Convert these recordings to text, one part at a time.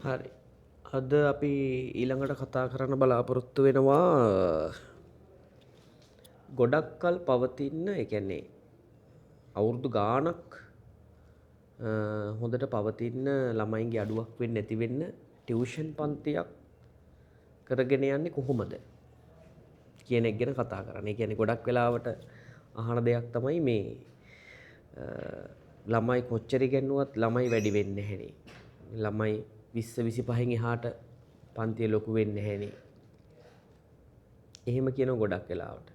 හරි. අද අපි ඊළඟට කතා කරන්න බලාපොරොත්තු වෙනවා ගොඩක් කල් පවතින, ඒ කියන්නේ අවුරුදු ගාණක් හොඳට පවතින, ළමයින්ගේ අඩුවක් වෙන්නේ නැති වෙන්න ටියුෂන් පන්තියක් කරගෙන යන්නේ කොහොමද කියන එක ගැන කතා කරන්න. ඒ කියන්නේ ගොඩක් වෙලාවට අහන දෙයක් තමයි මේ ළමයි කොච්චර ඉගෙනුවත් ළමයි වැඩි වෙන්නේ නැහැනේ. ළමයි 20 25න් එහාට පන්තිය ලොකු වෙන්නේ නැහැනේ. එහෙම කියනවා ගොඩක් වෙලාවට.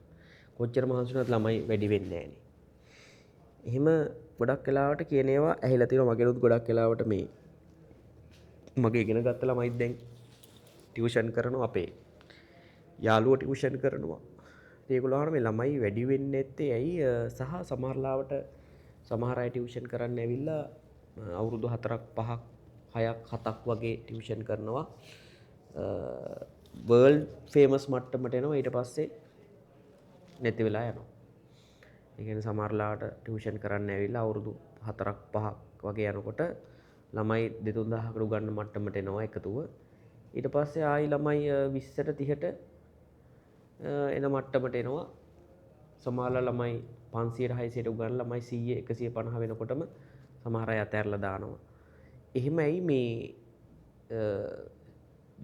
කොච්චර මහන්සි වුණත් ළමයි වැඩි වෙන්නේ නැහැනේ. එහෙම ගොඩක් වෙලාවට කියන ඒවා ඇහිලා තියෙනවා. මගෙනුත් ගොඩක් වෙලාවට මේ මගේ ඉගෙන ගත්ත ළමයිත් දැන් ටියුෂන් කරනවා, අපේ යාළුවෝ ටියුෂන් කරනවා. ඉතින් ඒගොල්ලෝ අහනවා මේ ළමයි වැඩි වෙන්නේ නැත්තේ ඇයි, සහ සමහර ලාවට සමහර අය ටියුෂන් කරන්න ඇවිල්ලා අවුරුදු 4ක් 5ක් 6ක් 7ක් වගේ ටියුෂන් කරනවා. වර්ල්ඩ් ෆේමස් මට්ටමට එනවා, ඊට පස්සේ නැති වෙලා යනවා. ඒ කියන්නේ සමහර ලාවට ටියුෂන් කරන්න ඇවිල්ලා අවුරුදු 4ක් 5ක් වගේ යනකොට ළමයි දෙතුන් දහසකට උගන්න මට්ටමට එනවා එකතුව. ඊට පස්සේ ආයි ළමයි 20ට 30ට එන මට්ටමට එනවා. සමහර ළමයි 500ට 600ට උගන්න ළමයි 100 150 වෙනකොටම සමහර අය අතෑරලා දානවා. එහෙම ඇයි මේ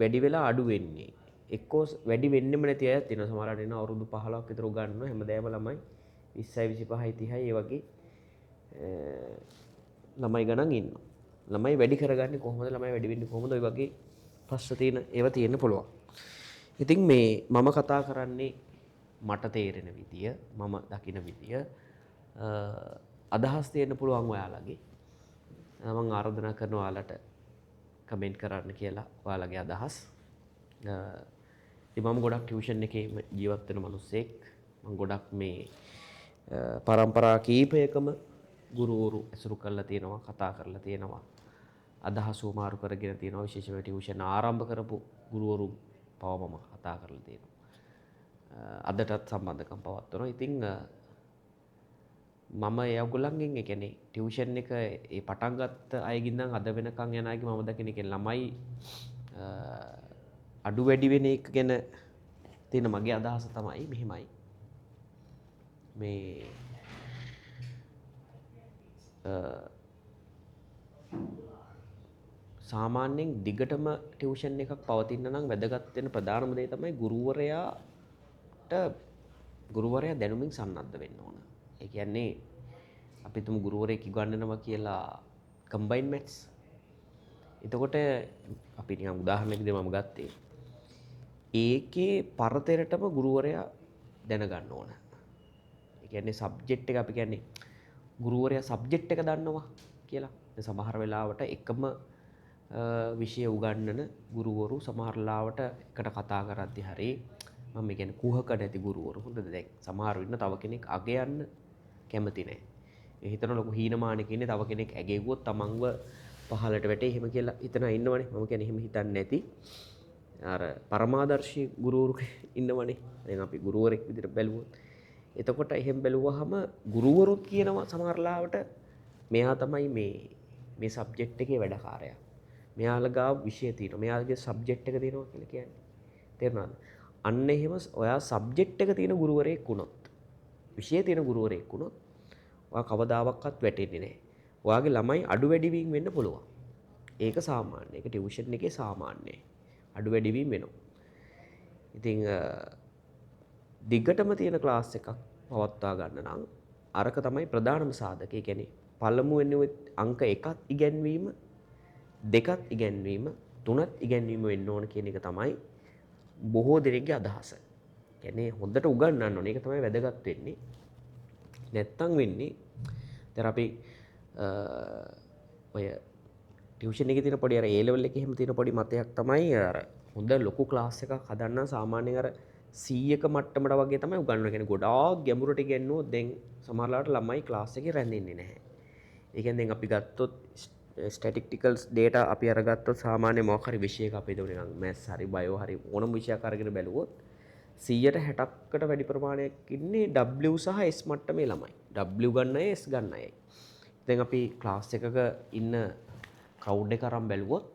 වැඩි වෙලා අඩු වෙන්නේ? එක්කෝ වැඩි වෙන්නෙම නැති අයත් ඉන්නවා. සමහර අය ඉන්නවා අවුරුදු 15ක් විතර උගන්වනවා. හැමදාම ළමයි 20යි 25යි 30යි ඒ වගේ ළමයි ගණන් ඉන්නවා. ළමයි වැඩි කරගන්නේ කොහොමද? ළමයි වැඩි වෙන්නේ කොහොමද? ඔය වගේ ප්‍රශ්න තියෙන ඒවා තියෙන්න පුළුවන්. ඉතින් මේ මම කතා කරන්නේ මට තේරෙන විදිය, මම දකින විදිය, අදහස් තියෙන්න පුළුවන් ඔයාලගේ. මං ආරාධනා කරනවා ඔයාලට කමෙන්ට් කරන්න කියලා ඔයාලගේ අදහස්. ඉතින් මම ගොඩක් ටියුෂන් එකේ ජීවත් වෙන මිනිස්සෙක්. මං ගොඩක් මේ පරම්පරා කීපයකම ගුරුවරු ඇසුරු කරලා තියෙනවා, කතා කරලා තියෙනවා, අදහස් හුවමාරු කරගෙන තියෙනවා. විශේෂයෙන්ම ටියුෂන් ආරම්භ කරපු ගුරුවරු පවා මම කතා කරලා තියෙනවා. අදටත් සම්බන්ධකම් පවත්වනවා. ඉතින් මම ඒ ඔයගොල්ලන්ගෙන්, ඒ කියන්නේ ටියුෂන් එක ඒ පටන් ගත්ත අයගින් නම් අද වෙනකන් යන අයගේ මම දකින එකේ ළමයි අඩු වැඩි වෙන එක ගැන තියෙන මගේ අදහස තමයි මෙහෙමයි. මේ සාමාන්‍යයෙන් දිගටම ටියුෂන් එකක් පවතින්න නම් වැදගත් වෙන ප්‍රධානම දේ තමයි ගුරුවරයා දැනුමින් සන්නද්ධ වෙන්න ඕන. ඒ කියන්නේ අපි හිතමු ගුරුවරයෙක් ඉගන්වනවා කියලා කම්බයින් මැත්ස්. එතකොට අපි නිකන් උදාහරණයක් විදිහට මම ගත්තේ. ඒකේ පරතරටම ගුරුවරයා දැනගන්න ඕන. ඒ කියන්නේ සබ්ජෙක්ට් එක, අපි කියන්නේ ගුරුවරයා සබ්ජෙක්ට් එක දන්නවා කියලා. දැන් සමහර වෙලාවට එකම විෂය උගන්වන ගුරුවරු සමහර වෙලාවට එකට කතා කරද්දි හරි, මම මේ කියන්නේ කුහක නැති ගුරුවරු හොඳද, දැන් සමහරව ඉන්න තව කෙනෙක් අගයන්න කැමති නෑ. ඒ හිතන ලොකු හීනමානක ඉන්නේ, තව කෙනෙක් ඇගෙව්වොත් තමන්ව පහළට වැටේ එහෙම කියලා හිතන අය ඉන්නවනේ. මම කියන්නේ එහෙම හිතන්නේ නැති අර පරමාදර්ශී ගුරුවරු ඉන්නවනේ. දැන් අපි ගුරුවරෙක් විදිහට බැලුවොත්, එතකොට එහෙම බැලුවහම ගුරුවරුත් කියනවා සමහර ලාවට මෙයා තමයි මේ මේ සබ්ජෙක්ට් එකේ වැඩකාරයා. මෙයාලා ගාව විෂය තියෙනවා. මෙයාගේ සබ්ජෙක්ට් එක තියෙනවා කියලා කියන්නේ. තේරුණාද? අන්න එහෙම ඔයා සබ්ජෙක්ට් එක තියෙන ගුරුවරයෙක් වුණොත්, විෂය තියෙන ගුරුවරයෙක් වුණොත් ඔයා කවදාවත් වැටෙන්නේ නැහැ. ඔයාගේ ළමයි අඩු වැඩි වීම වෙන්න පුළුවන්. ඒක සාමාන්‍ය. ඒක ටියුෂන් එකේ සාමාන්‍යයි. අඩු වැඩි වීම වෙනවා. ඉතින් දිගටම තියෙන ක්ලාස් එකක් පවත්වා ගන්න නම් අරක තමයි ප්‍රධානම සාධකය. ඒ කියන්නේ පළමු වෙන්නේ අංක එකත් ඉගැන්වීම, දෙකත් ඉගැන්වීම, තුනත් ඉගැන්වීම වෙන්න ඕන කියන එක තමයි බොහෝ දෙනෙක්ගේ අදහස. කියන්නේ හොඳට උගන්වන්න ඕනේ. ඒක තමයි වැදගත් වෙන්නේ. නැත්තම් වෙන්නේ දැන් අපි ඔය ටියුෂන් එකේ තියෙන පොඩි අර ඒ ලෙවල් එකේ එහෙම තියෙන පොඩි මතයක් තමයි අර හොඳ ලොකු ක්ලාස් එකක් හදන්න සාමාන්‍යයෙන් අර 100ක මට්ටමට වගේ තමයි උගන්වන්නේ. කියන්නේ ගොඩාක් ගැඹුරට ඉගැන්නුවොත් දැන් සමහර ලාවට ළමයි ක්ලාස් එකේ රැඳෙන්නේ නැහැ. ඒ කියන්නේ දැන් අපි ගත්තොත් ස්ටැටිස්ටිකල් ඩේටා අපි අරගත්තොත් සාමාන්‍ය මොකක් හරි විෂයක අපි හිතමු නිකන් මැත්ස් හරි බයෝ හරි ඕනම විෂයක් අරගෙන බැලුවොත් 160කට වැඩි ප්‍රමාණයක් ඉන්නේ W සහ S මට්ටමේ ළමයි. W ගන්න අය, S ගන්න අයයි. දැන් අපි ක්ලාස් එකක ඉන්න ක්‍රවුඩ් එක අරන් බැලුවොත්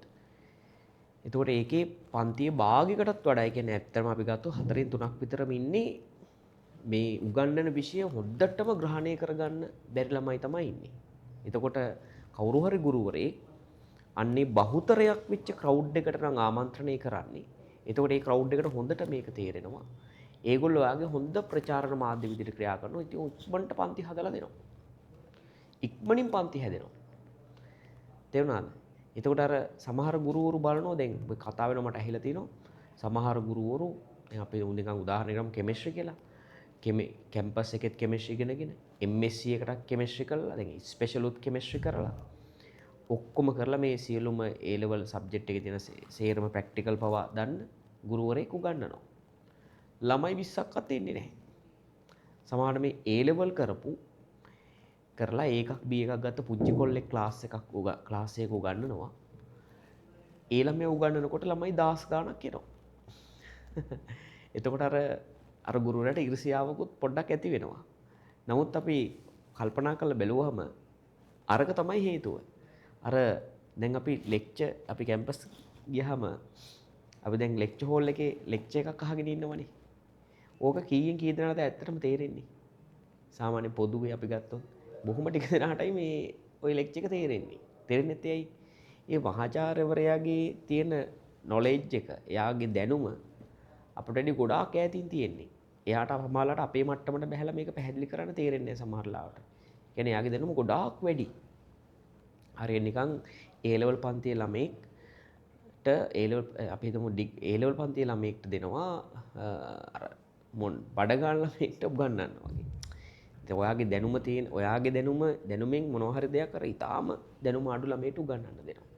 එතකොට ඒකේ පන්තියේ භාගයකටත් වඩා, ඒ කියන්නේ ඇත්තටම අපි ගත්තොත් 4න් 3ක් විතරම ඉන්නේ මේ උගන්වන විෂය හොද්දටම ග්‍රහණය කරගන්න බැරි ළමයි තමයි ඉන්නේ. එතකොට කවුරු හරි ගුරුවරයෙක් අන්නේ බහුතරයක් වෙච්ච ක්‍රවුඩ් එකට නම් ආමන්ත්‍රණය කරන්නේ. එතකොට ඒ ක්‍රවුඩ් එකට හොඳට මේක තේරෙනවා. ඒගොල්ලෝ ඔයාගේ හොඳ ප්‍රචාරණ මාධ්‍ය විදිහට ක්‍රියා කරනවා. ඉතින් ඉක්මනට පන්ති හදලා දෙනවා. ඉක්මනින් පන්ති හැදෙනවා. තේරුණාද? එතකොට අර සමහර ගුරුවරු බලනවා, දැන් ඔය කතා වෙනවා මට ඇහිලා තියෙනවා. සමහර ගුරුවරු දැන් අපි නිකන් උදාහරණයක් ගමු කෙමිස්ට්‍රි කියලා. කැම්පස් එකෙත් කෙමිස්ට්‍රි ඉගෙනගෙන MSc එකටත් කෙමිස්ට්‍රි කරලා, දැන් ස්පෙෂල් උත් කෙමිස්ට්‍රි කරලා ඔක්කොම කරලා මේ සියලුම A level subject එකේ තියෙන සේරම ප්‍රැක්ටිකල් පවා දන්න ගුරුවරයෙක් උගන්වනවා. ළමයි 20ක්වත් එන්නේ නැහැ. සමහරවිට මේ A level කරලා A එකක් B එකක් ගත්ත පුංචි කොල්ලෙක් ක්ලාස් එකක උගන්වනවා. ඒ ළමයා උගන්වනකොට ළමයි 10 ගාණක් එනවා. එතකොට අර ගුරුවරයාට ඊර්ෂ්‍යාවකුත් පොඩ්ඩක් ඇති වෙනවා. නමුත් අපි කල්පනා කරලා බැලුවහම අරක තමයි හේතුව. අර දැන් අපි ලෙක්චර් අපි කැම්පස් ගියහම අපි දැන් ලෙක්චර් හෝල් එකේ ලෙක්චර් එකක් අහගෙන ඉන්නවනේ. ඕක කීයෙන් කී දෙනාටද ඇත්තටම තේරෙන්නේ? සාමාන්‍ය පොදුවේ අපි ගත්තොත් බොහොම ටික දෙනාටයි මේ ඔය ලෙක්චර් එක තේරෙන්නේ. තේරෙන්නේ නැත්තේ ඇයි? ඒ මහාචාර්යවරයාගේ තියෙන නොලෙජ් එක, එයාගේ දැනුම අපිට වැඩි ගොඩාක් ඈතින් තියෙන්නේ. එයාට සමහරලාට අපේ මට්ටමට බහැලා මේක පැහැදිලි කරන්න තේරෙන්නේ නැහැ සමහර ලාවට. ඒ කියන්නේ එයාගේ දැනුම ගොඩාක් වැඩි. හරියට නිකන් A level පන්තියේ ළමයෙක්ට A level අපි හිතමු A level පන්තියේ ළමයෙක්ට දෙනවා අර මොන් බඩ ගන්න ළමයෙක්ට උගන්වන්න වගේ. ඉතින් ඔයාගේ දැනුම තියෙන, ඔයාගේ දැනුමෙන් මොනවා හරි දෙයක් අර ඊටාම දැනුම අඩු ළමයට උගන්වන්න දෙනවා.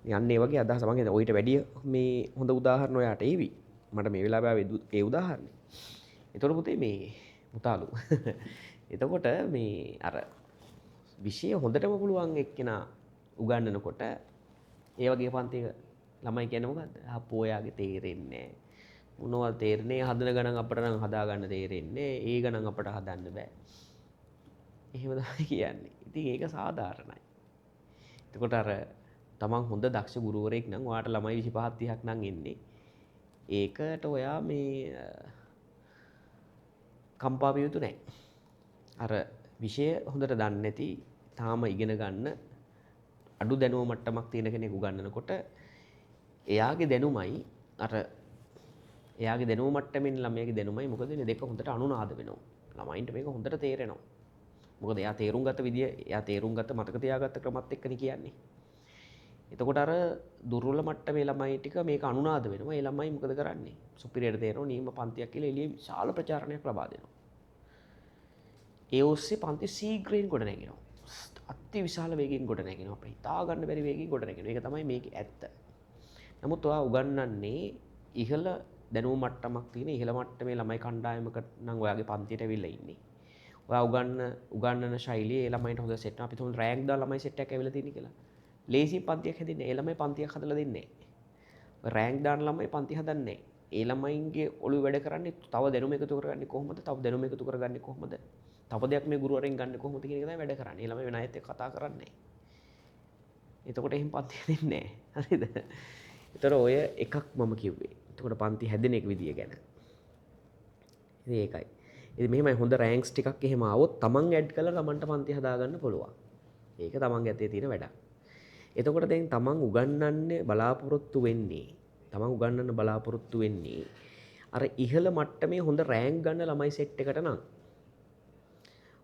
ඉතින් අන්න ඒ වගේ අදහස මං හිතන්නේ ඔయిత වැඩිය මේ හොඳ උදාහරණ ඔයාට ඒවි. මට මේ වෙලාවේ ආවේ ඒ උදාහරණේ. එතකොට පුතේ මේ මුතාලු. එතකොට මේ අර විෂය හොඳටම පුළුවන් එක්කෙනා උගන්වනකොට ඒ වගේ පන්තියක ළමයි කියන්නේ මොකද්ද? අපෝ ඔයාගේ තේරෙන්නේ නෑ. මොනවද තේරෙන්නේ? හදන ගණන් අපට නම් හදාගන්න තේරෙන්නේ නෑ. ඒ ගණන් අපට හදන්න බෑ. එහෙම තමයි කියන්නේ. ඉතින් ඒක සාධාරණයි. එතකොට අර තමන් හොඳ දක්ෂ ගුරුවරයෙක් නම් ඔයාට ළමයි 25 30ක් නම් එන්නේ. ඒකට ඔයා මේ කම්පා විය යුතු නෑ. අර විෂය හොඳට දන්නේ නැති, තාම ඉගෙන ගන්න අඩු දැනුම මට්ටමක් තියෙන කෙනෙක් උගන්වනකොට එයාගේ දැනුමයි අර එයාගේ දැනුම මට්ටමින් ළමයාගේ දැනුමයි මොකද වෙන්නේ? දෙක හොඳට අනුනාද වෙනවා. ළමයින්ට මේක හොඳට තේරෙනවා. මොකද එයා තේරුම් ගත විදිය, එයා තේරුම් ගත මතක තියාගත්ත ක්‍රමත් එක්කනේ කියන්නේ. එතකොට අර දුර්වල මට්ටමේ ළමයි ටික මේක අනුනාද වෙනවා. ඒ ළමයි මොකද කරන්නේ? සුපිරියට තේරෙනවා නියම පන්තියක් කියලා එළියේ විශාල ප්‍රචාරණයක් ලබා දෙනවා. ඒ ඔස්සේ පන්ති ශීඝ්‍රයෙන් ගොඩ නැගෙනවා. අති විශාල වේගයෙන් ගොඩ නැගෙනවා. අපිට හිතා ගන්න බැරි වේගයෙන් ගොඩ නැගෙනවා. ඒක තමයි මේකේ ඇත්ත. නමුත් ඔයා උගන්වන්නේ ඉහළ දැනුම මට්ටමක් තියෙන ඉහළ මට්ටමේ ළමයි කණ්ඩායමකට නම් ඔයාගේ පන්තියට ඇවිල්ලා ඉන්නේ. ඔයා උගන්වන ශෛලිය ඒ ළමයින්ට හොඳ සෙට් වෙනවා. අපි තුන් රෑන්ක් දාලා ළමයි සෙට් එකක් ඇවිල්ලා තියෙන කියලා. ලේසියෙන් පන්තියක් හැදෙන්නේ. ඒ ළමයි පන්තියක් හදලා දෙන්නේ නැහැ. ඔය රෑන්ක් දාන ළමයි පන්ති හදන්නේ නැහැ. ඒ ළමයින්ගේ ඔළුවේ වැඩ කරන්නේ තව දැනුම එකතු කරගන්නේ කොහොමද? තව දැනුම එකතු කරගන්නේ කොහොමද? තව දෙයක් මේ ගුරුවරෙන් ගන්න කොහොමද කියන එක තමයි වැඩ කරන්නේ. ඒ ළමයි වෙන අයත් එක්ක කතා කරන්නේ නැහැ. එතකොට එහෙම පන්ති හැදෙන්නේ නැහැ. හරිද? එතකොට ඔය එකක් මම කිව්වේ. එතකොට පන්ති හැදෙන එක විදිය ගැන. ඉතින් ඒකයි. ඉතින් මෙහෙමයි හොඳ රෑන්ක්ස් ටිකක් එහෙම ආවොත් තමන් ඇඩ් කරලා තමන්ට පන්ති හදාගන්න පුළුවන්. ඒක තමන්ගේ අතේ තියෙන වැඩක්. එතකොට දැන් තමන් උගන්වන්නේ බලාපොරොත්තු වෙන්නේ තමන් උගන්වන්න බලාපොරොත්තු වෙන්නේ අර ඉහළ මට්ටමේ හොඳ රෑන්ක් ගන්න ළමයි සෙට් එකට නම්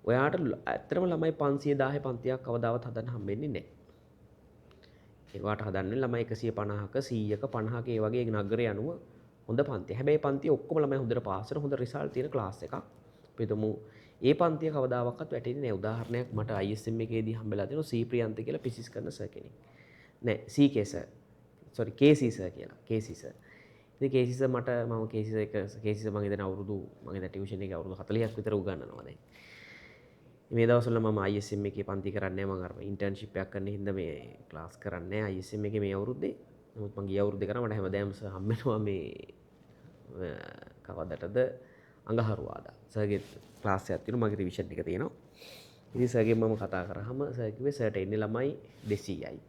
ඔයාට ඇත්තටම ළමයි 510 පන්තියක් කවදාවත් හදන්න හම්බෙන්නේ නැහැ. ඒ වාට හදන්නේ ළමයි 150ක 100ක 50ක ඒ වගේ නගරය අනුව හොඳ පන්තිය. හැබැයි පන්තිය ඔක්කොම ළමයි හොඳට පාස් වෙන හොඳ රිසල්ට් තියෙන ක්ලාස් එකක්. අපි හිතමු ඒ පන්තිය කවදාවත් වැටෙන්නේ නැහැ. උදාහරණයක් මට ISM එකේදී හම්බෙලා තියෙනවා සී ප්‍රියන්ත කියලා ෆිසික්ස් කරන සර් කෙනෙක්. නෑ CK sir. Sorry KC sir කියලා. KC sir. ඉතින් KC sir මට මම KC sir එක KC sir මං හිතන්නේ අවුරුදු මං හිතන්නේ ටියුෂන් එකේ අවුරුදු 40ක් විතර උගන්වනවා දැන්. මේ දවස්වල මම ISM එකේ පන්ති කරන්නේ නැහැ. මං අර ඉන්ටර්න්ෂිප් එකක් කරන හින්දා මේ ක්ලාස් කරන්නේ නැහැ ISM එකේ මේ අවුරුද්දේ. නමුත් මං ගිය අවුරුද්දේ කරා මට හැමදාම සර් හම්බ වෙනවා මේ කවදටද අඟහරුවාදා. සර්ගේ ක්ලාස් එකක් තියෙනවා මගේ රිවිෂන් එක තියෙනවා. ඉතින් සර්ගෙන් මම කතා කරාම සර් කිව්වේ සර්ට එන්නේ ළමයි 200යි.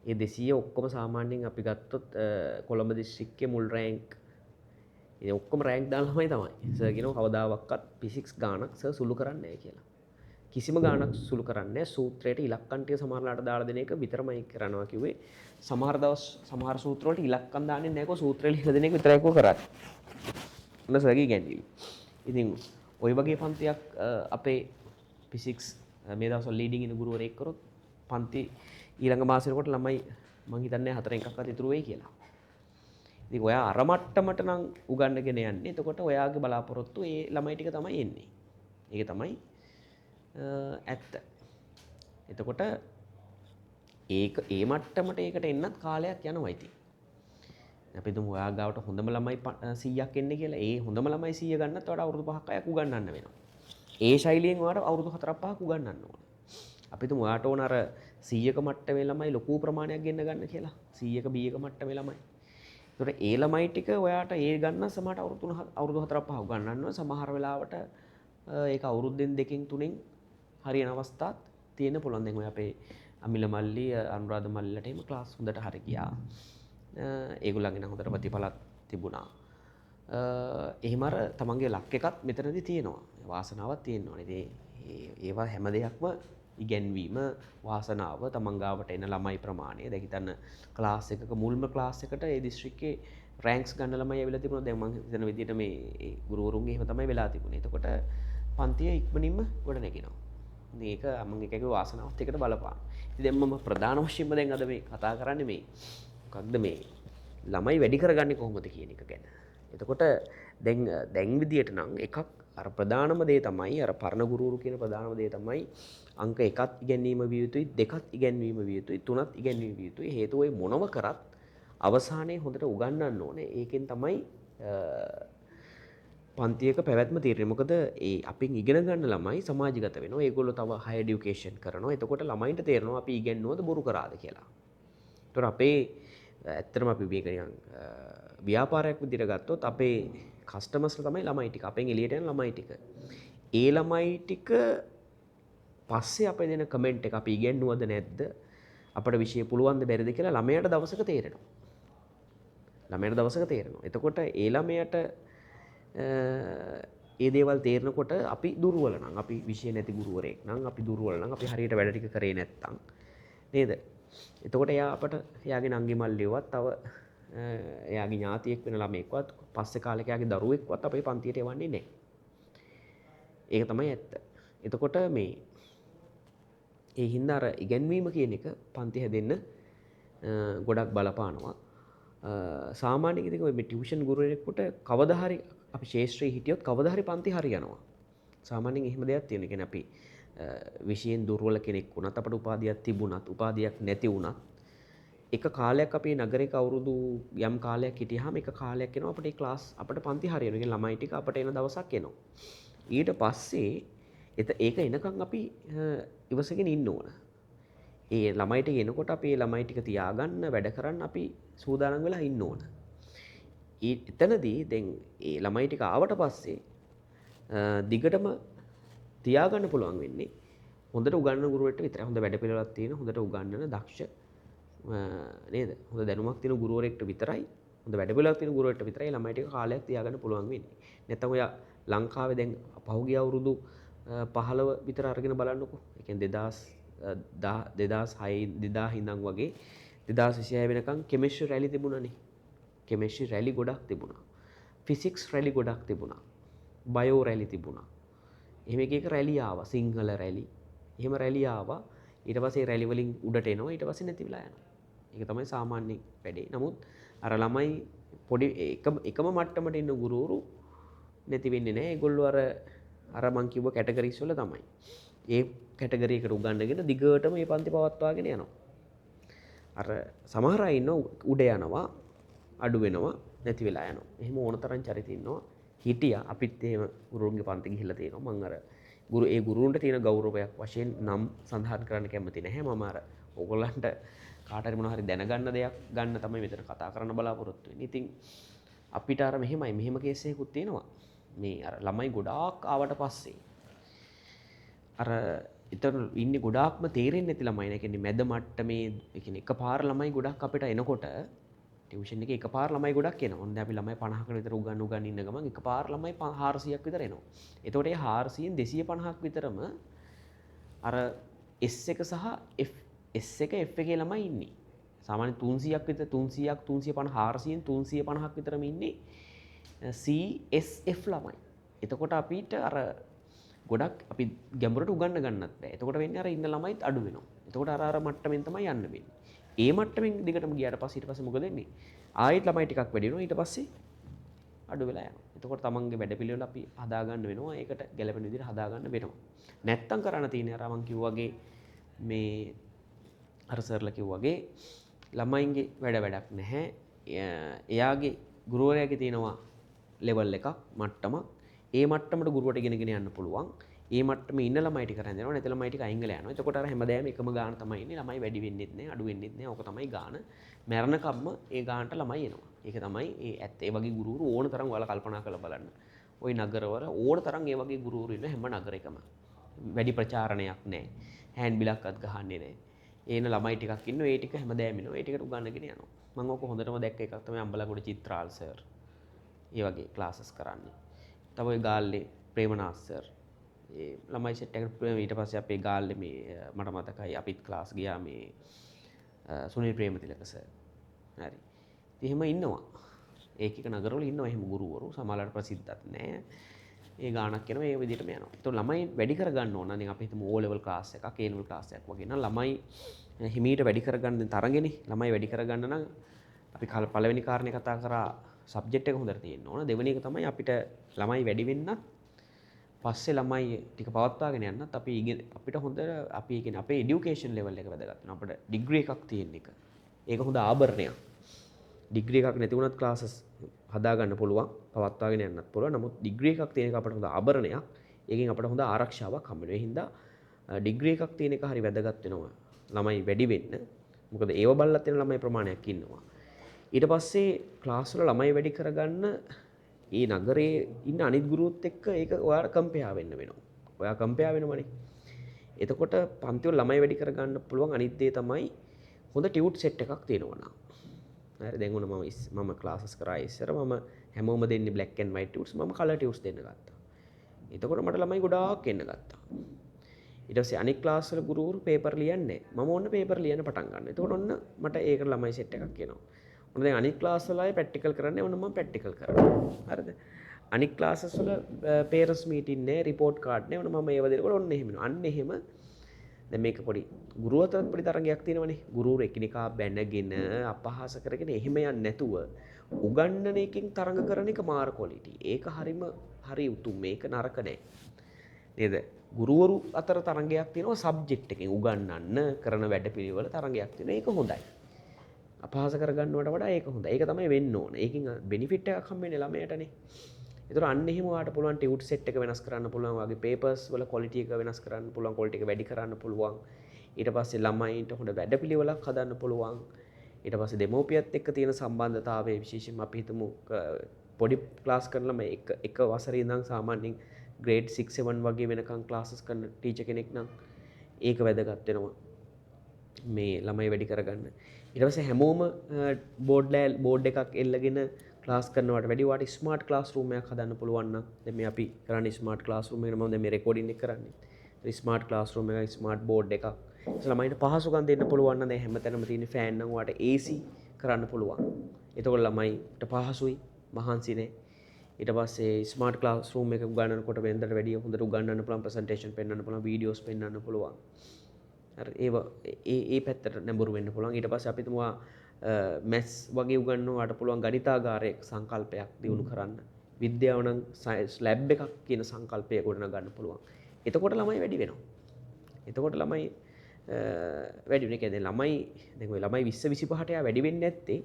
ඒ 200 ඔක්කොම සාමාන්‍යයෙන් අපි ගත්තොත් කොළඹ දිස්ත්‍රික්කයේ මුල් රෑන්ක්, ඉතින් ඔක්කොම රෑන්ක් දාන ළමයි තමයි. සර් කියනවා කවදාවත් ෆිසික්ස් ගානක් සර් සුළු කරන්නේ නැහැ කියලා. කිසිම ගානක් සුළු කරන්නේ නැහැ. සූත්‍රයට ඉලක්කම් ටික සමහරලාට දාලා දෙන එක විතරමයි කරනවා කිව්වේ. සමහර දවස් සමහර සූත්‍ර වලට ඉලක්කම් දාන්නේ නැහැ කෝ, සූත්‍රය ලියලා දෙන එක විතරයි කෝ කරන්නේ. ඔන්න සර්ගේ ඉගැන්වීම. ඉතින් ඔය වගේ පන්තියක් අපේ ෆිසික්ස් මේ දවස්වල ලීඩින් ඉන ගුරුවරයෙක් කරොත් පන්ති ඊළඟ මාසෙ වෙනකොට ළමයි මං හිතන්නේ හතරෙන් එකක්වත් ඉතුරු වෙයි කියලා. ඉතින් ඔයා අර මට්ටමට නම් උගන්වගෙන යන්නේ. එතකොට ඔයාගේ බලාපොරොත්තු ඒ ළමයි ටික තමයි එන්නේ. ඒක තමයි ඇත්ත. එතකොට ඒක ඒ මට්ටමට ඒකට එන්නත් කාලයක් යනවා ඉතින්. අපි හිතමු ඔයා ගාවට හොඳම ළමයි 100ක් එන්නේ කියලා. ඒ හොඳම ළමයි 100 ගන්නත් ඔයාට අවුරුදු 5ක් 6ක් උගන්වන්න වෙනවා. ඒ ශෛලියෙන් ඔයාට අවුරුදු 4ක් 5ක් උගන්වන්න ඕන. අපි හිතමු ඔයාට ඕන අර 100ක මට්ටමේ ළමයි ලොකු ප්‍රමාණයක් ගෙන්න ගන්න කියලා. 100ක B එක මට්ටමේ ළමයි. ඒතකොට ඒ ළමයි ටික ඔයාට ඒ ගන්න සමහරට අවුරුදු 3 අවුරුදු 4ක් 5ක් උගන්වන්න ඕන. සමහර වෙලාවට ඒක අවුරුද්දෙන් දෙකෙන් තුනෙන් හරියන අවස්ථාත් තියෙන්න පුළුවන්. දැන් ඔය අපේ අමිල මල්ලි, අනුරාධ මල්ලිලට එහෙම ක්ලාස් හොඳට හරි ගියා. ඒගොල්ලන්ගේ නම් හොඳට ප්‍රතිඵලත් තිබුණා. එහෙම අර තමන්ගේ ලක් එකත් මෙතනදී තියෙනවා. වාසනාවක් තියෙනවා. ඉතින් ඒවා හැම දෙයක්ම ඉගැන්වීම, වාසනාව, තමන් ගාවට එන ළමයි ප්‍රමාණය. දැන් හිතන්න ක්ලාස් එකක මුල්ම ක්ලාස් එකට ඒ දිස්ත්‍රික්කේ රෑන්ක්ස් ගන්න ළමයි ඇවිල්ලා තිබුණා. දැන් මං හිතන විදිහට මේ ඒ ගුරුවරුන්ගේ එහෙම තමයි වෙලා තිබුණේ. එතකොට පන්තිය ඉක්මනින්ම ගොඩ නැගෙනවා. ඉතින් ඒක මං එකගේ වාසනාවත් එකට බලපාන. ඉතින් දැන් මම ප්‍රධාන වශයෙන්ම දැන් අද මේ කතා කරන්නේ මේ මොකක්ද මේ ළමයි වැඩි කරගන්නේ කොහොමද කියන එක ගැන. එතකොට දැන් විදියට නම් එකක් අර ප්‍රධානම දේ තමයි අර පරණ ගුරුවරු කියන ප්‍රධානම දේ තමයි අංක එකත් ඉගැන්වීම විය යුතුයි, දෙකත් ඉගැන්වීම විය යුතුයි, තුනත් ඉගැන්වීම විය යුතුයි. හේතුව ඔය මොනව කරත් අවසානයේ හොඳට උගන්වන්න ඕනේ. ඒකෙන් තමයි පන්තියක පැවැත්ම තීරණය. මොකද ඒ අපෙන් ඉගෙන ගන්න ළමයි සමාජගත වෙනවා. ඒගොල්ලෝ තව හයර් එඩියුකේෂන් කරනවා. එතකොට ළමයින්ට තේරෙනවා අපි ඉගැන්නුවද බොරු කරාද කියලා. ඒතකොට අපේ ඇත්තටම අපි මේක නිකන් ව්‍යාපාරයක් විදිහට ගත්තොත් අපේ කස්ටමර්ස්ලා තමයි ළමයි ටික. අපෙන් එළියට යන ළමයි ටික. ඒ ළමයි ටික පස්සේ අපේ දෙන කමෙන්ට් එක අපි ඉගැන්නුවද නැද්ද, අපට විෂය පුළුවන්ද බැරිද කියලා ළමයාට දවසක තේරෙනවා. ළමයාට දවසක තේරෙනවා. එතකොට ඒ ළමයාට ඒ දේවල් තේරෙනකොට අපි දුර්වල නම්, අපි විෂය නැති ගුරුවරයෙක් නම්, අපි දුර්වල නම්, අපි හරියට වැඩ ටික කරේ නැත්තම් නේද? එතකොට එයා අපට එයාගේ නංගි මල්ලිවවත් තව එයාගේ ඥාතියෙක් වෙන ළමයෙක්වත් පස්සේ කාලෙක එයාගේ දරුවෙක්වත් අපේ පන්තියට එවන්නේ නැහැ. ඒක තමයි ඇත්ත. එතකොට මේ ඒ හින්දා අර ඉගැන්වීම කියන එක පන්ති හැදෙන්න ගොඩක් බලපානවා. සාමාන්‍යයෙන් ඉතින් ඔය මේ ටියුෂන් ගුරුවරයෙකුට කවදා හරි අපි ශේෂ්ත්‍රයේ හිටියොත් කවදා හරි පන්ති හරියනවා. සාමාන්‍යයෙන් එහෙම දෙයක් තියෙනවා. ඒ කියන්නේ අපි විෂයෙන් දුර්වල කෙනෙක් වුණත්, අපට උපාධියක් තිබුණත්, උපාධියක් නැති වුණත් එක කාලයක් අපේ නගරයක අවුරුදු යම් කාලයක් හිටියාම එක කාලයක් එනවා අපිට ඒ ක්ලාස් අපිට පන්ති හරියනවා. ඒ කියන්නේ ළමයි ටික අපට එන දවසක් එනවා. ඊට පස්සේ ඒක එනකන් අපි ඉවසගෙන ඉන්න ඕන. ඒ ළමයි ටික එනකොට අපි ඒ ළමයි ටික තියාගන්න වැඩ කරන්න අපි සූදානම් වෙලා ඉන්න ඕන. එතනදී දැන් ඒ ළමයි ටික ආවට පස්සේ දිගටම තියාගන්න පුළුවන් වෙන්නේ හොඳට උගන්වන ගුරුවරයෙක්ට විතරයි. හොඳ වැඩපිළිවෙලක් තියෙන, හොඳට උගන්වන දක්ෂ නේද? හොඳ දැනුමක් තියෙන ගුරුවරයෙක්ට විතරයි, හොඳ වැඩපිළිවෙලක් තියෙන ගුරුවරයෙක්ට විතරයි ළමයි ටික කාලයක් තියාගන්න පුළුවන් වෙන්නේ. නැත්නම් ඔයා ලංකාවේ දැන් පහුගිය අවුරුදු 15 විතර අරගෙන බලන්නකෝ. ඒ කියන්නේ දෙදහස් හය, දෙදාහ ඉඳන් වගේ 2026 වෙනකන් කෙමිස්ට්‍රි රැලි තිබුණානේ. කෙමිස්ට්‍රි රැලි ගොඩක් තිබුණා. ෆිසික්ස් රැලි ගොඩක් තිබුණා. බයෝ රැලි තිබුණා. එහෙම එක එක රැලි ආවා. සිංහල රැලි. එහෙම රැලි ආවා. ඊට පස්සේ රැලි වලින් උඩට එනවා. ඊට පස්සේ නැති වෙලා යනවා. ඒක තමයි සාමාන්‍ය වැඩේ. නමුත් අර ළමයි පොඩි එකම මට්ටමට ඉන්න ගුරුවරු නැති වෙන්නේ නැහැ. ඒගොල්ලෝ අර මං කිව්ව කැටගරිස් වල තමයි. ඒ කැටගරි එකට උගන්වගෙන දිගටම මේ පන්ති පවත්වාගෙන යනවා. අර සමහර අය ඉන්නවා උඩ යනවා, අඩු වෙනවා, නැති වෙලා යනවා. එහෙම ඕන තරම් චරිත ඉන්නවා. හිටියා. අපිත් එහෙම ගුරුවරුන්ගේ පන්ති ගිහිල්ලා තියෙනවා. මං අර ඒ ගුරුවරුන්ට තියෙන ගෞරවයක් වශයෙන් නම් සඳහන් කරන්න කැමති නැහැ. මම අර ඕගොල්ලන්ට කාට හරි මොනවා හරි දැනගන්න දෙයක් ගන්න තමයි මෙතන කතා කරන්න බලාපොරොත්තු වෙන්නේ. ඉතින් අපිට අර මෙහෙම කේස් එකකුත් තියෙනවා. මේ අර ළමයි ගොඩාක් ආවට පස්සේ අර එතන ඉන්නේ ගොඩාක්ම තේරෙන්නේ නැති ළමයි නේ. ඒ කියන්නේ මැද මට්ටමේ, ඒ කියන්නේ එකපාර ළමයි ගොඩක් අපිට එනකොට ටියුෂන් එකේ එකපාර ළමයි ගොඩක් එනවා. ඔන්න දැන් අපි ළමයි 50කට විතර උගන් උගන් ඉන්න ගමන් එකපාර ළමයි 400ක් විතර එනවා. එතකොට ඒ 400න් 250ක් විතරම අර S එක සහ F, S එක F එකේ ළමයි ඉන්නේ. සාමාන්‍ය 300ක් විතර, 300ක් 350, 400න් 350ක් විතරම ඉන්නේ C S F ළමයි. එතකොට අපිට අර ගොඩක් අපි ගැඹුරට උගන්න ගන්නත් බෑ. එතකොට වෙන්නේ අර ඉන්න ළමයිත් අඩු වෙනවා. එතකොට අර අර මට්ටමින් තමයි යන්න වෙන්නේ. ඒ මට්ටමින් දිගටම ගියාට පස්සේ ඊට පස්සේ මොකද වෙන්නේ? ආයෙත් ළමයි ටිකක් වැඩි වෙනවා. ඊට පස්සේ අඩු වෙලා යනවා. එතකොට තමන්ගේ වැඩපිළිවෙල අපි හදාගන්න වෙනවා. ඒකට ගැළපෙන විදිහට හදාගන්න වෙනවා. නැත්තම් කරන්න තියෙන්නේ අර මං කිව්වා වගේ මේ අර සර්ලා කිව්වා වගේ ළමයින්ගේ වැඩක් නැහැ. එයාගේ ගුරුවරයාගේ තියෙනවා ලෙවල් එකක්, මට්ටමක්. ඒ මට්ටමට ගුරුවරට ඉගෙනගෙන යන්න පුළුවන්. ඒ මට්ටමේ ඉන්න ළමයි ටික රැඳෙනවා. නැති ළමයි ටික අයින් වෙලා යනවා. එතකොට අර හැමදාම එකම ගාන තමයි ඉන්නේ. ළමයි වැඩි වෙන්නෙත් නෑ, අඩු වෙන්නෙත් නෑ. ඕක තමයි ගාන. මැරෙනකම්ම ඒ ගානට ළමයි එනවා. ඒක තමයි ඒ ඇත්ත. ඒ වගේ ගුරුවරු ඕන තරම් ඔයාලා කල්පනා කරලා බලන්න. ඔය නගරවල ඕන තරම් ඒ වගේ ගුරුවරු ඉන්න හැම නගරයකම. වැඩි ප්‍රචාරණයක් නෑ. හෑන්ඩ් බිලක්වත් ගහන්නේ නෑ. ඒන ළමයි ටිකක් ඉන්නවා. ඒ ටික හැමදාම එනවා. ඒ ටිකට උගන්වගෙන යනවා. මම ඕක හොඳටම දැක්ක එකක් තමයි අම්බලගොඩ චිත්‍රාල් සර්. ඒ වගේ ක්ලාසස් කරන්නේ. තව ඔය ගාල්ලේ ප්‍රේමනාත් සර්. ඒ ළමයි සෙට් එකට ඊට පස්සේ අපේ ගාල්ලේ මේ මට මතකයි අපිත් ක්ලාස් ගියා මේ සුනිල් ප්‍රේමතිලක සර්. හරි. ඉතින් එහෙම ඉන්නවා. ඒක එක නගරවල ඉන්නවා එහෙම ගුරුවරු. සමහරවිට ප්‍රසිද්ධත් නෑ. ඒ ගාණක් එනවා, ඒ විදිහටම යනවා. ඒතකොට ළමයි වැඩි කරගන්න ඕන නම් දැන් අපි හිතමු O level class එකක්, A level class එකක් වගේ නම් ළමයි හිමීට වැඩි කරගන්න දැන් තරගෙනේ. ළමයි වැඩි කරගන්න නම් අපි පළවෙනි කාරණේ කතා කරා සබ්ජෙක්ට් එක හොඳට තියෙන්න ඕන. දෙවෙනි එක තමයි අපිට ළමයි වැඩි වෙන්නත් පස්සේ ළමයි ටික පවත්වාගෙන යන්නත් අපි ඉගෙන අපිට හොඳ අපි ඒ කියන්නේ අපේ එඩියුකේෂන් ලෙවල් එක වැදගත් වෙනවා. අපිට ඩිග්‍රී එකක් තියෙන එක. ඒක හොඳ ආභරණයක්. ඩිග්‍රී එකක් නැති වුණත් ක්ලාසස් හදාගන්න පුළුවන්, පවත්වාගෙන යන්නත් පුළුවන්. නමුත් ඩිග්‍රී එකක් තියෙන එක අපිට හොඳ ආභරණයක්. ඒකෙන් අපිට හොඳ ආරක්ෂාවක් හම්බ වෙනවා. ඒ හින්දා ඩිග්‍රී එකක් තියෙන එක හරි වැදගත් වෙනවා ළමයි වැඩි වෙන්න. මොකද ඒව බලලත් එන ළමයි ප්‍රමාණයක් ඉන්නවා. ඊට පස්සේ ක්ලාස් වල ළමයි වැඩි කරගන්න ඒ නගරේ ඉන්න අනිත් ගුරුවරුත් එක්ක ඒක ඔයාලා කම්පෙයාර් වෙන්න වෙනවා. ඔයා කම්පෙයාර් වෙනවනේ. එතකොට පන්ති වල ළමයි වැඩි කරගන්න පුළුවන් අනිත් දේ තමයි හොඳ ටියුට් සෙට් එකක් තියෙනවා නම්. හරි, දැන් ඔන්න මම ක්ලාසස් කරා ඉස්සර මම හැමෝම දෙන්නේ බ්ලැක් ඇන්ඩ් වයිට් ටියුට්ස්, මම කලර් ටියුට්ස් දෙන්න ගත්තා. එතකොට මට ළමයි ගොඩාක් එන්න ගත්තා. ඊට පස්සේ අනිත් ක්ලාස් වල ගුරුවරු පේපර් ලියන්නේ නැහැ. මම ඔන්න පේපර් ලියන්න පටන් ගන්නවා. එතකොට ඔන්න මට ඒකට ළමයි සෙට් එකක් එනවා. ඔන්න දැන් අනිත් ක්ලාස් වල අය ප්‍රැක්ටිකල් කරන්නේ, ඔන්න මම ප්‍රැක්ටිකල් කරනවා. හරිද? අනිත් ක්ලාසස් වල පේරන්ට්ස් මීටින් නෑ, රිපෝට් කාඩ් නෑ. ඔන්න මම ඒව දෙනකොට ඔන්න එහෙම වෙනවා. අන්න එහෙම දැන් මේක පොඩි ගුරු අතරත් පොඩි තරගයක් තියෙනවනේ. ගුරුවරු එකිනෙකා බැනගෙන අපහාස කරගෙන එහෙම යන්නේ නැතුව උගන්නන එකෙන් තරඟ කරන එක මාර ක්වොලිටි. ඒක හරිම හරි උතුම්. මේක නරක නෑ. නේද? ගුරුවරු අතර තරගයක් තියෙනවා සබ්ජෙක්ට් එකෙන් උගන්නන්න කරන වැඩපිළිවෙල තරගයක් තියෙනවා. ඒක හොඳයි. අපහාස කරගන්නවට වඩා ඒක හොඳයි. ඒක තමයි වෙන්න ඕන. ඒකෙන් බෙනිෆිට් එකක් හම්බ වෙන්නේ ළමයාටනේ. ඒතර අන්න එහෙම ඔයාට පුළුවන් ටියුට් සෙට් එක වෙනස් කරන්න පුළුවන්, ඔයාගේ පේපර්ස් වල ක්වොලිටි එක වෙනස් කරන්න පුළුවන්, ක්වොලිටි එක වැඩි කරන්න පුළුවන්. ඊට පස්සේ ළමයින්ට හොඳ වැඩපිළිවෙලක් හදන්න පුළුවන්. ඊට පස්සේ දෙමව්පියත් එක්ක තියෙන සම්බන්ධතාවය විශේෂයෙන්ම අපි හිතමු පොඩි ක්ලාස් කරන ළමයි එක වසරේ ඉඳන් සාමාන්‍යයෙන් ග්‍රේඩ් 6 7 වගේ වෙනකන් ක්ලාසස් කරන ටීචර් කෙනෙක් නම් ඒක වැදගත් වෙනවා මේ ළමයි වැඩි කරගන්න. ඊට පස්සේ හැමෝම බෝඩ් එකක් එල්ලගෙන ක්ලාස් කරනවට වැඩිය ඔයාට ස්මාර්ට් ක්ලාස් රූම් එකක් හදන්න පුළුවන් නම්, දැන් මේ අපි කරන්නේ ස්මාර්ට් ක්ලාස් රූම් එක, මම දැන් මේ රෙකෝඩින් එක කරන්නේ. ස්මාර්ට් ක්ලාස් රූම් එකක්, ස්මාර්ට් බෝඩ් එකක්. ඒ ළමයින්ට පහසුකම් දෙන්න පුළුවන් නම්, දැන් හැමතැනම තියෙන ෆෑන් නම් ඔයාට AC කරන්න පුළුවන්. එතකොට ළමයින්ට පහසුයි, මහන්සි නෑ. ඊට පස්සේ ස්මාර්ට් ක්ලාස් රූම් එක උගන්වනකොට වෙනදට වැඩිය හොඳට උගන්වන්න පුළුවන්, ප්‍රසන්ටේෂන් පෙන්වන්න පුළුවන්, වීඩියෝස් පෙන්වන්න පුළුවන්. හරි, ඒව ඒ පැත්තට නැඹුරු වෙන්න පුළුවන්. ඊට පස්සේ අපි තුමා මැත්ස් වගේ උගන්වනවාට පුළුවන් ගණිතාගාරයක සංකල්පයක් දියුණු කරන්න. විද්‍යාව නම් සයන්ස් ලැබ් එකක් කියන සංකල්පය ගොඩනගන්න පුළුවන්. එතකොට ළමයි වැඩි වෙනවා. එතකොට ළමයි වැඩි වෙන. ඒ කියන්නේ ළමයි දැන් ඔය ළමයි 20 25ට යා වැඩි වෙන්නේ නැත්තේ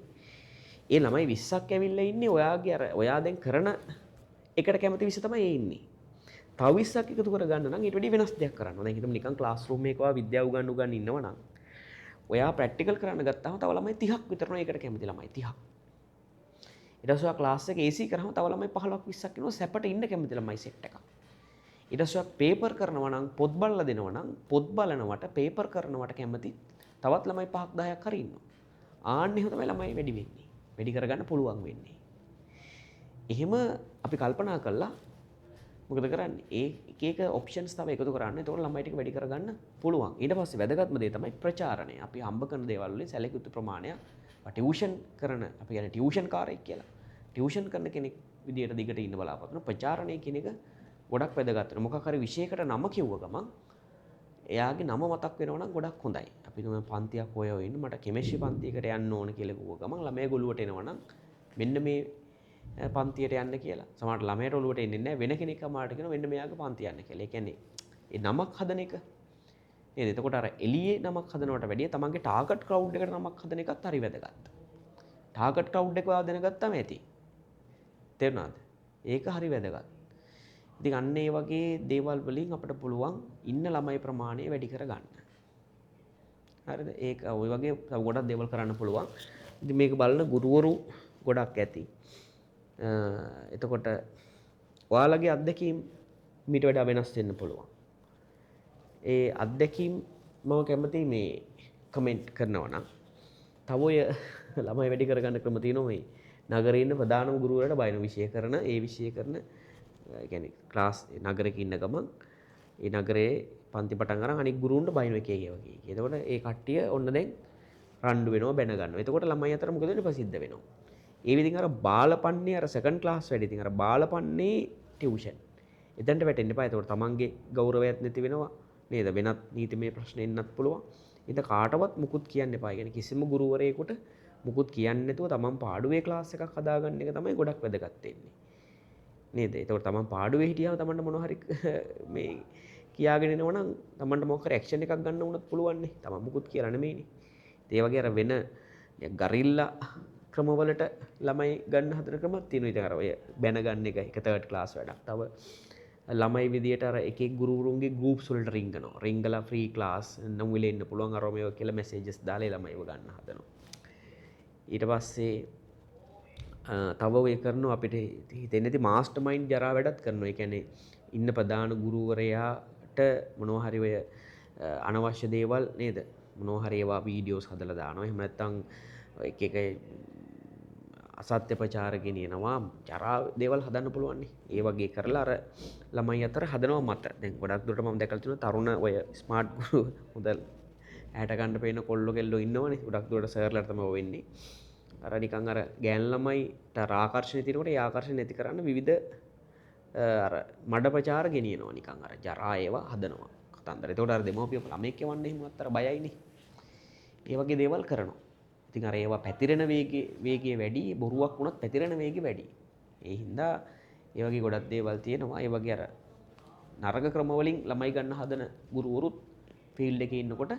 ඒ ළමයි 20ක් ඇවිල්ලා ඉන්නේ ඔයාගේ අර ඔයා දැන් කරන එකට කැමති 20 තමයි ඒ ඉන්නේ. තව 20ක් එකතු කරගන්න නම් ඊට වැඩි වෙනස් දෙයක් කරන්න ඕන. දැන් හිතමු නිකන් ක්ලාස් රූම් එකක ඔයා විද්‍යාව උගන් උගන් ඉන්නවා නම් ඔයා ප්‍රැක්ටිකල් කරන්න ගත්තාම තව ළමයි 30ක් විතර නෝ ඒකට කැමති ළමයි 30ක්. ඊට පස්සේ ඔයා ක්ලාස් එක AC කරාම තව ළමයි 15ක් 20ක් එනවා සැපට ඉන්න කැමති ළමයි සෙට් එකක්. ඊට පස්සේ ඔයා පේපර් කරනවා නම් පොත් බලලා දෙනවා නම් පොත් බලනවට පේපර් කරනවට කැමති තවත් ළමයි 5ක් 10ක් හරි ඉන්නවා. ආන්න එහෙම තමයි ළමයි වැඩි වෙන්නේ. වැඩි කරගන්න පුළුවන් වෙන්නේ. එහෙම අපි කල්පනා කළා මොකද කරන්නේ? ඒ එක එක ඔප්ෂන්ස් තව එකතු කරන්න. එතකොට ළමයි ටික වැඩි කරගන්න පුළුවන්. ඊට පස්සේ වැදගත්ම දේ තමයි ප්‍රචාරණය. අපි හම්බ කරන දේවල් වලින් සැලකිය යුතු ප්‍රමාණයක් ටියුෂන් කරන, අපි කියන්නේ ටියුෂන් කාරයෙක් කියලා. ටියුෂන් කරන කෙනෙක් විදියට දිගට ඉන්න බලාපොරොත්තු වෙන ප්‍රචාරණය කියන එක ගොඩක් වැදගත් වෙනවා. මොකක් හරි විෂයකට නම කිව්ව ගමන් එයාගේ නම මතක් වෙනවා නම් ගොඩක් හොඳයි. අපි තුම පන්තියක් හොය හොය ඉන්න මට කෙමිස්ට්‍රි පන්තියකට යන්න ඕන කියලා කිව්ව ගමන් ළමයා ඔළුවට එනවා නම් මෙන්න මේ පන්තියට යන්න කියලා. සමහරට ළමයාට ඔළුවට එන්නේ නැහැ, වෙන කෙනෙක් අමාරට කියනවා මෙන්න මෙයාගේ පන්තිය යන්න කියලා. ඒ කියන්නේ ඒ නමක් හදන එක නේද? එතකොට අර එළියේ නමක් හදනවට වැඩිය තමන්ගේ ටාගට් ක්‍රවුඩ් එකට නමක් හදන එකත් හරි වැදගත්. ටාගට් ක්‍රවුඩ් එක ඔයා දැනගත්තම ඇති. තේරුණාද? ඒක හරි වැදගත්. ඉතින් අන්න ඒ වගේ දේවල් වලින් අපිට පුළුවන් ඉන්න ළමයි ප්‍රමාණය වැඩි කරගන්න. හරිද? ඒක ඔය වගේ තව ගොඩක් දේවල් කරන්න පුළුවන්. ඉතින් මේක බලන ගුරුවරු ගොඩක් ඇති. එතකොට ඔයාලගේ අත්දැකීම් මීට වඩා වෙනස් වෙන්න පුළුවන්. ඒ අත්දැකීම් මම කැමතියි මේ කමෙන්ට් කරනවා නම්. තව ඔය ළමයි වැඩි කරගන්න ක්‍රම තියෙනවා. මේ නගරේ ඉන්න ප්‍රධානම ගුරුවරයාට බයින විෂය කරන, ඒ විෂය කරන, ඒ කියන්නේ ක්ලාස් නගරයක ඉන්න ගමන් ඒ නගරේ පන්ති පටන් අරන් අනික් ගුරුවරුන්ට බයින එක එක වගේ. එතකොට ඒ කට්ටිය ඔන්න දැන් රණ්ඩු වෙනවා, බැන ගන්නවා. එතකොට ළමයි අතර මොකද වෙන්නේ? ප්‍රසිද්ධ වෙනවා. ඒ විදිහින් අර බාලපන්නේ අර සෙකන්ඩ් ක්ලාස් වැඩි. ඉතින් අර බාලපන්නේ ටියුෂන්. එතනට වැටෙන්න එපා. එතකොට තමන්ගේ ගෞරවයත් නැති වෙනවා නේද? වෙනත් නීතිමය ප්‍රශ්න එන්නත් පුළුවන්. ඉතින් කාටවත් මුකුත් කියන්න එපා. ඒ කියන්නේ කිසිම ගුරුවරයෙකුට මුකුත් කියන්නේ නැතුව තමන් පාඩුවේ ක්ලාස් එකක් හදාගන්න එක තමයි ගොඩක් වැදගත් වෙන්නේ. නේද? එතකොට තමන් පාඩුවේ හිටියාම තමන්ට මොනවා හරි මේ කියාගෙන එනවා නම් තමන්ට මොකක් හරි ඇක්ෂන් එකක් ගන්න වුණත් පුළුවන් නේ. තමන් මුකුත් කියලා නෙමෙයිනේ. ඒ වගේ අර වෙන ගරිල්ලා ක්‍රමවලට ළමයි ගන්න හදන ක්‍රමක් තියෙනවා. ඉතින් අර ඔය බැන ගන්න එක එක තර්ඩ් ක්ලාස් වැඩක්. තව ළමයි විදියට අර එක එක ගුරුවරුන්ගේ ගෲප්ස් වලට රිංගනවා. රිංගලා ෆ්‍රී ක්ලාස් නම් වෙලේ ඉන්න පුළුවන් අර මේවා කියලා මැසේජස් දාලා ඒ ළමයිව ගන්න හදනවා. ඊට පස්සේ තව ඔය කරනවා අපිට හිතෙන්නේ නැති මාස්ටර් මයින්ඩ් ජරා වැඩක් කරනවා. ඒ කියන්නේ ඉන්න ප්‍රධාන ගුරුවරයාට මොනවා හරි ඔය අනවශ්‍ය දේවල් නේද? මොනවා හරි ඒවා වීඩියෝස් හදලා දානවා. එහෙම නැත්නම් එක එක අසත්‍ය ප්‍රචාර ගෙනියනවා. ජරා දේවල් හදන්න පුළුවන් නේ. ඒ වගේ කරලා අර ළමයි අතර හදනවා මත. දැන් ගොඩක් දුරට මම දැකලා තියෙනවා තරුණ ඔය ස්මාර්ට් ගුරු හොඳ ඇහැට ගන්න පේන කොල්ලෝ කෙල්ලෝ ඉන්නවනේ. ගොඩක් දුරට සර්ලට තමයි ඔය වෙන්නේ. අර නිකන් අර ගෑන් ළමයිට අර ආකර්ෂණය තියෙනකොට ඒ ආකර්ෂණය නැති කරන්න විවිධ අර මඩ ප්‍රචාර ගෙනියනවා. නිකන් අර ජරා ඒවා හදනවා කතන්දර. එතකොට අර දෙමව්පියෝ ළමයෙක් එවන්න එහෙමවත් අර බයයිනේ. ඒ වගේ දේවල් කරනවා. ඉතින් අර ඒවා පැතිරෙන වේගය වැඩි, බොරුවක් වුණත් පැතිරෙන වේගය වැඩි. ඒ හින්දා ඒ වගේ ගොඩක් දේවල් තියෙනවා. ඒ වගේ අර නරක ක්‍රම වලින් ළමයි ගන්න හදන ගුරුවරුත් ෆීල්ඩ් එකේ ඉන්නකොට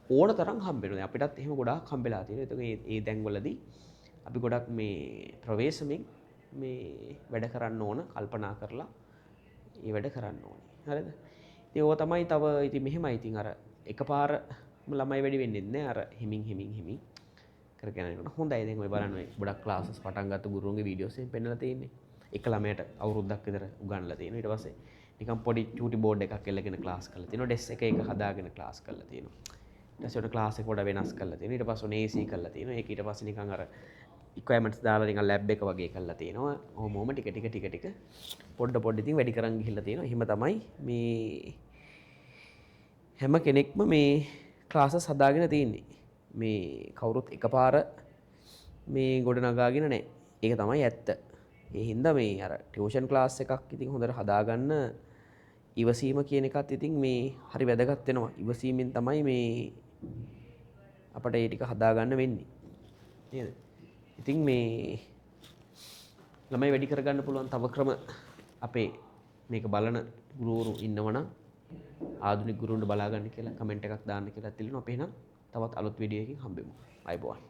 ඕන තරම් හම්බ වෙනවා. දැන් අපිටත් එහෙම ගොඩාක් හම්බෙලා තියෙනවා. එතකොට ඒ දැන්වලදී අපි ගොඩක් මේ ප්‍රවේශමෙන් මේ වැඩ කරන්න ඕන, කල්පනා කරලා ඒ වැඩ කරන්න ඕනේ. හරිද? ඉතින් ඕවා තමයි තව. ඉතින් මෙහෙමයි. ඉතින් අර එකපාර ළමයි වැඩි වෙන්නේ නැහැ. අර හිමින් හිමින් හිමින් කරගෙන යනකොට හොඳයි. දැන් ඔය බලන්න ඔය ගොඩක් ක්ලාසස් පටන් ගත්ත ගුරුවරුන්ගේ වීඩියෝස් එහෙම පෙන්නලා තියෙන්නේ. එක ළමයට අවුරුද්දක් විතර උගන්වලා තියෙනවා. ඊට පස්සේ නිකන් පොඩි චූටි බෝඩ් එකක් එල්ලගෙන ක්ලාස් කරලා තියෙනවා. ඩෙස්ක් එක එක හදාගෙන ක්ලාස් කරලා තියෙනවා. ඊට පස්සේ ඔන්න ක්ලාස් එක පොඩ වෙනස් කරලා තියෙනවා. ඊට පස්සේ ඔන්න AC කරලා තියෙනවා. ඒක ඊට පස්සේ නිකන් අර ඉක්වයර්මන්ට්ස් දාලා නිකන් ලැබ් එක වගේ කරලා තියෙනවා. ඔහොම ඔහොම ටික ටික ටික ටික පොඩ පොඩ ඉතින් වැඩි කරන් ගිහිල්ලා තියෙනවා. එහෙම තමයි මේ හැම කෙනෙක්ම මේ ක්ලාසස් හදාගෙන තියෙන්නේ. මේ කවුරුත් එකපාර මේ ගොඩ නගාගෙන නෑ. ඒක තමයි ඇත්ත. ඒ හින්දා මේ අර ටියුෂන් ක්ලාස් එකක් ඉතින් හොඳට හදාගන්න ඉවසීම කියන එකත් ඉතින් මේ හරි වැදගත් වෙනවා. ඉවසීමෙන් තමයි මේ අපට ඒ ටික හදාගන්න වෙන්නේ. නේද? ඉතින් මේ ළමයි වැඩි කරගන්න පුළුවන් තව ක්‍රම අපේ මේක බලන ගුරුවරු ඉන්නවනම් ආධුනික ගුරුවරුන්ට බලා ගන්න කියලා කමෙන්ට් එකක් දාන්න කියලා තියනවා. අපි එහෙනම් තවත් අලුත් වීඩියෝ එකකින් හම්බෙමු. ආයුබෝවන්.